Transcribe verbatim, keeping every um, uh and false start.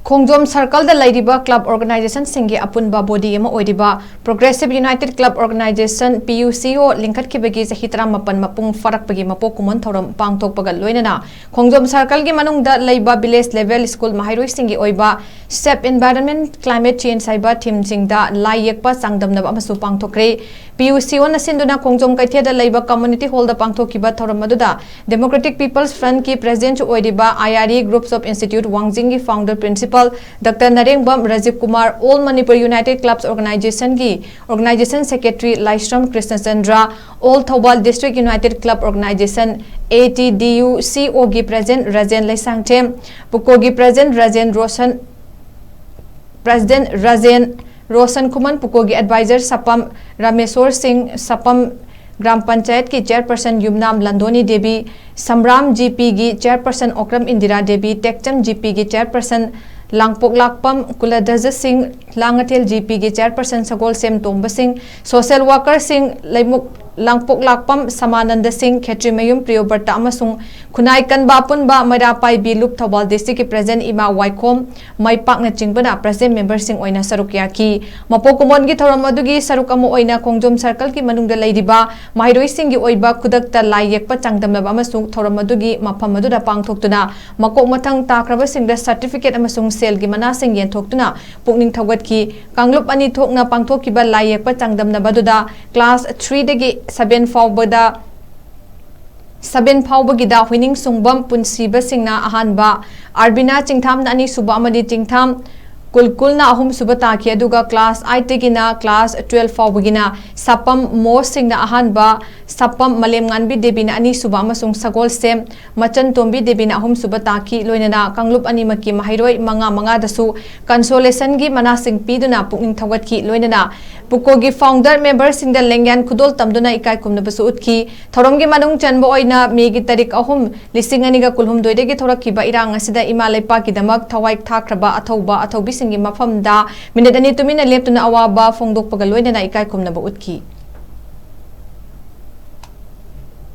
ꯈꯣꯡꯖꯣꯝ ꯁꯔꯀꯜꯗ ꯂꯩꯔꯤꯕ ꯀ꯭ꯂꯕ ꯑꯣꯔꯒꯅꯥꯏꯖꯦꯁꯟꯁꯤꯡꯒꯤ ꯑꯄꯨꯟꯕ ꯕꯣꯗꯤ ꯑꯃ ꯑꯣꯏꯔꯤꯕ ꯄ꯭ꯔꯣꯒ꯭ꯔꯦꯁꯤꯚ ꯌꯨꯅꯥꯏꯇꯦꯗ ꯀ꯭ꯂꯕ ꯑꯣꯔꯒꯅꯥꯏꯖꯦꯁꯟ, ꯄꯤ ꯌꯨ ꯁꯤ ꯑꯣ, ꯂꯤꯡꯈꯠꯈꯤꯕꯒꯤ ꯆꯍꯤ ꯇꯔꯥꯃꯥꯄꯟ ꯃꯄꯨꯡ ꯐꯥꯔꯛꯄꯒꯤ ꯃꯄꯣꯛ ꯀꯨꯝꯑꯣꯟ ꯊꯧꯔꯝ ꯄꯥꯡꯊꯣꯛꯄꯒ ꯂꯣꯏꯅꯅ ꯈꯣꯡꯖꯣꯝ ꯁꯔꯀꯜꯒꯤ ꯃꯅꯨꯡꯗ ꯂꯩꯕ ꯚꯤꯂꯦꯖ ꯂꯦꯚꯦꯜ ꯁ꯭ꯀꯨꯜ ꯃꯍꯩꯔꯣꯏꯁꯤꯡꯒꯤ ꯑꯣꯏꯕ ꯁꯦꯞ, ꯏꯟꯚꯥꯏꯔꯟꯃꯦꯟ, ꯀ꯭ꯂꯥꯏꯃꯦꯠ ꯆꯦꯟꯖ ꯍꯥꯏꯕ ꯊꯤꯝꯁꯤꯡꯗ ꯂꯥꯏ ꯌꯦꯛꯄ ꯆꯥꯡꯗꯝꯅꯕ ꯑꯃꯁꯨ ꯄꯥꯡꯊꯣꯛꯈ꯭ꯔꯦ꯫ ꯄꯤ ꯌꯨ ꯁꯤ ꯑꯣꯅ ꯁꯤꯟꯗꯨꯅ ꯈꯣꯡꯖꯣꯝ ꯀꯩꯊꯦꯜꯗ ꯂꯩꯕ ꯀꯝꯃ꯭ꯌꯨꯅꯤꯇꯤ ꯍꯣꯜꯗ ꯄꯥꯡꯊꯣꯛꯈꯤꯕ ꯊꯧꯔꯝ ꯑꯗꯨꯗ ꯗꯦꯃꯣꯀ꯭ꯔꯦꯇꯤꯛ ꯄꯤꯄꯜꯁ ꯐ꯭ꯔꯟꯠꯀꯤ ꯄ꯭ꯔꯦꯁꯤꯗꯦꯟꯠꯁꯨ ꯑꯣꯏꯔꯤꯕ I R E groups of institute ꯋꯥꯡꯖꯤꯡꯒꯤ founder principal doctor Narengbam Rajiv Kumar, all Manipur united clubs ꯑꯣꯔꯒꯅꯥꯏꯖꯦꯁꯟꯒꯤ organization secretary Laishram Krishnachandra, all Thoubal district united club organization, A T D U C ꯑꯣꯒꯤ ꯄ꯭ꯔꯦꯁꯤꯗꯦꯟꯠ ꯔꯥꯖꯦꯟ ꯂꯩꯁꯥꯡꯊꯦꯝ, ꯄꯨꯀꯣꯒꯤ ꯄ꯭ꯔꯦꯁꯤꯗꯦꯟꯠ ꯔꯥꯖꯦꯟ ꯔꯣꯁꯟ, ꯄ꯭ꯔꯦꯁꯤꯗꯦꯟꯠ ꯔꯥꯖꯦꯟ ꯔꯣꯁꯟ ꯈꯨꯃꯟ, ꯄꯨꯀꯣꯒꯤ ꯑꯦꯗꯚꯥꯏꯖꯔ ꯁꯄꯝ ꯔꯥꯃꯦꯁꯣꯔ ꯁꯤꯡ, ꯁꯄꯝ ꯒ꯭ꯔꯥꯝ ꯄꯟꯆꯥꯌꯠꯀꯤ ꯆꯦꯌꯔꯄꯔꯁꯟ ꯌꯨꯝꯅꯥꯝ ꯂꯟꯗꯣꯅꯤ Devi, ꯁꯝꯔꯥꯝ G ꯄꯤꯒꯤ ꯆꯦꯌꯔꯄꯔꯁꯟ ꯑꯣꯀ꯭ꯔꯝ ꯏꯟꯗꯤꯔꯥ ꯗꯦꯕꯤ, ꯇꯦꯛꯆꯝ ꯖꯤ ꯄꯤꯒꯤ ꯆꯦꯌꯔꯄꯔꯁꯟ ꯂꯥꯡꯄꯣꯛꯂꯥꯛꯄꯝ ꯀꯨꯂꯙꯖ ꯁꯤꯡ, Langathel G ꯄꯤꯒꯤ ꯆꯦꯌꯔꯄꯔꯁꯟ ꯁꯒꯣꯜꯁꯦꯝ ꯇꯣꯝꯕ ꯁꯤꯡ, ꯁꯣꯁꯦꯜ ꯋꯥꯀꯔꯁꯤꯡ ꯂꯩꯃꯨꯛ ꯂꯥꯡꯄꯣꯛꯂꯥꯛꯄꯝ ꯁꯃꯥꯅꯟꯗ ꯁꯤꯡ, ꯈꯦꯇ꯭ꯔꯤꯃꯌꯨꯝ ꯄ꯭ꯔꯤꯌꯣꯕ꯭ꯔꯇ ꯑꯃꯁꯨꯡ ꯈꯨꯟꯅꯥꯏ ꯀꯟꯕ ꯑꯄꯨꯟꯕ ꯃꯩꯔꯥ ꯄꯥꯏꯕꯤ ꯂꯨꯞ ꯊꯧꯕꯥꯜ ꯗꯤꯁꯇ꯭ꯔꯤꯛꯀꯤ ꯄ꯭ꯔꯦꯁꯤꯗꯦꯟꯠ ꯏꯃꯥ ꯋꯥꯏꯈꯣꯝ ꯃꯥꯏꯄꯥꯛꯅꯆꯤꯡꯕꯅ ꯄ꯭ꯔꯦꯁꯤꯗꯦꯟꯠ ꯃꯦꯝꯕꯔꯁꯤꯡ ꯑꯣꯏꯅ ꯁꯔꯨꯛ ꯌꯥꯈꯤ꯫ ꯃꯄꯣꯛ ꯀꯨꯝꯑꯣꯟꯒꯤ ꯊꯧꯔꯝ ꯑꯗꯨꯒꯤ ꯁꯔꯨꯛ ꯑꯃ ꯑꯣꯏꯅ ꯈꯣꯡꯖꯣꯝ ꯁꯔꯀꯜꯒꯤ ꯃꯅꯨꯡꯗ ꯂꯩꯔꯤꯕ ꯃꯍꯩꯔꯣꯏꯁꯤꯡꯒꯤ ꯑꯣꯏꯕ ꯈꯨꯗꯛꯇ ꯂꯥꯏ ꯌꯦꯛꯄ ꯆꯥꯡꯗꯝꯅꯕ ꯑꯃꯁꯨ ꯊꯧꯔꯝ ꯑꯗꯨꯒꯤ ꯃꯐꯝ ꯑꯗꯨꯗ ꯄꯥꯡꯊꯣꯛꯇꯨꯅ ꯃꯀꯣꯛ ꯃꯊꯪ ꯇꯥꯈ꯭ꯔꯕꯁꯤꯡꯗ ꯁꯔꯇꯤꯐꯤꯀꯦꯠ ꯑꯃꯁꯨꯡ ꯁꯦꯜꯒꯤ ꯃꯅꯥꯁꯤꯡ ꯌꯦꯟꯊꯣꯛꯇꯨꯅ ꯄꯨꯛꯅꯤꯡ ꯊꯧꯒꯠꯈꯤ꯫ ꯀꯥꯡꯂꯨꯞ ꯑꯅꯤ ꯊꯣꯛꯅ ꯄꯥꯡꯊꯣꯛꯈꯤꯕ ꯂꯥꯏ ꯌꯦꯛꯄ ꯆꯥꯡꯗꯝꯅꯕ ꯑꯗꯨꯗ ꯀ꯭ꯂꯥꯁ ꯊ꯭ꯔꯤꯗꯒꯤ ꯁꯚꯦꯟ ꯐꯥꯎꯕꯗ ꯁꯚꯦꯟ ꯐꯥꯎꯕꯒꯤꯗ ꯍꯨꯏꯅꯤꯡ ꯁꯨꯡꯕꯝ ꯄꯨꯟꯁꯤꯕꯁꯤꯡꯅ ꯑꯍꯥꯟꯕ, ꯑꯥꯔꯕꯤꯅꯥ ꯆꯤꯡꯊꯥꯝꯅ ꯑꯅꯤꯁꯨꯕ ꯑꯃꯗꯤ ꯆꯤꯡꯊꯥꯝ ꯀꯨꯜꯀꯨꯜꯅ ꯑꯍꯨꯝꯁꯨꯕ ꯇꯥꯈꯤ꯫ ꯑꯗꯨꯒ ꯀ꯭ꯂꯥꯁ ꯑꯥꯏꯠꯇꯒꯤꯅ ꯀ꯭ꯂꯥꯁ ꯇꯨꯋꯦꯜꯐ ꯐꯥꯎꯕꯒꯤꯅ ꯁꯥꯄꯝ ꯃꯣꯁ ꯁꯤꯡꯅ ꯑꯍꯥꯟꯕ, ꯁꯥꯄꯝ ꯃꯥꯂꯦꯝꯉꯥꯟꯕꯤ ꯗꯦꯕꯤꯅ ꯑꯅꯤꯁꯨꯕ ꯑꯃꯁꯨꯡ ꯁꯒꯣꯜꯁꯦꯝ ꯃꯆꯟ ꯇꯣꯝꯕꯤ ꯗꯦꯕꯤꯅ ꯑꯍꯨꯝꯁꯨꯕ ꯇꯥꯈꯤ꯫ ꯂꯣꯏꯅꯅ ꯀꯥꯡꯂꯨꯞ ꯑꯅꯤꯃꯛꯀꯤ ꯃꯍꯩꯔꯣꯏ ꯃꯉꯥ ꯃꯉꯥꯗꯁꯨ ꯀꯟꯁꯣꯂꯦꯁꯟꯒꯤ ꯃꯅꯥꯁꯤꯡ ꯄꯤꯗꯨꯅ ꯄꯨꯛꯅꯤꯡ ꯊꯧꯒꯠꯈꯤ꯫ ꯂꯣꯏꯅꯅ ꯄꯨꯀꯣꯒꯤ ꯐꯥꯎꯟꯗꯔ ꯃꯦꯝꯕꯔꯁꯤꯡꯗ ꯂꯦꯡꯌꯥꯟ ꯈꯨꯗꯣꯜ ꯇꯝꯗꯨꯅ ꯏꯀꯥꯏ ꯈꯨꯝꯅꯕꯁꯨ ꯎꯠꯈꯤ꯫ ꯊꯧꯔꯝꯒꯤ ꯃꯅꯨꯡ ꯆꯟꯕ ꯑꯣꯏꯅ ꯃꯦꯒꯤ ꯇꯥꯔꯤꯛ ꯑꯍꯨꯝ, ꯂꯤꯁꯤꯡ ꯑꯅꯤꯒ ꯀꯨꯟꯍꯨꯝꯗꯣꯏꯗꯒꯤ ꯊꯣꯔꯛꯈꯤꯕ ꯏꯔꯥꯡ ꯑꯁꯤꯗ ꯏꯃꯥ ꯂꯩꯄꯥꯛꯀꯤꯗꯃꯛ ꯊꯋꯥꯏ ꯊꯥꯈ꯭ꯔꯕ ꯑꯊꯧꯕ ꯑꯊꯧꯕꯤꯁꯤꯡꯒꯤ ꯃꯐꯝꯗ ꯃꯤꯅꯤꯠ ꯑꯅꯤ ꯇꯨꯃꯤꯟꯅ ꯂꯦꯞꯇꯨꯅ ꯑꯋꯥꯕ ꯐꯣꯡꯗꯣꯛꯄꯒ ꯂꯣꯏꯅꯅ ꯏꯀꯥꯏ ꯈꯨꯝꯅꯕ ꯎꯠꯈꯤ꯫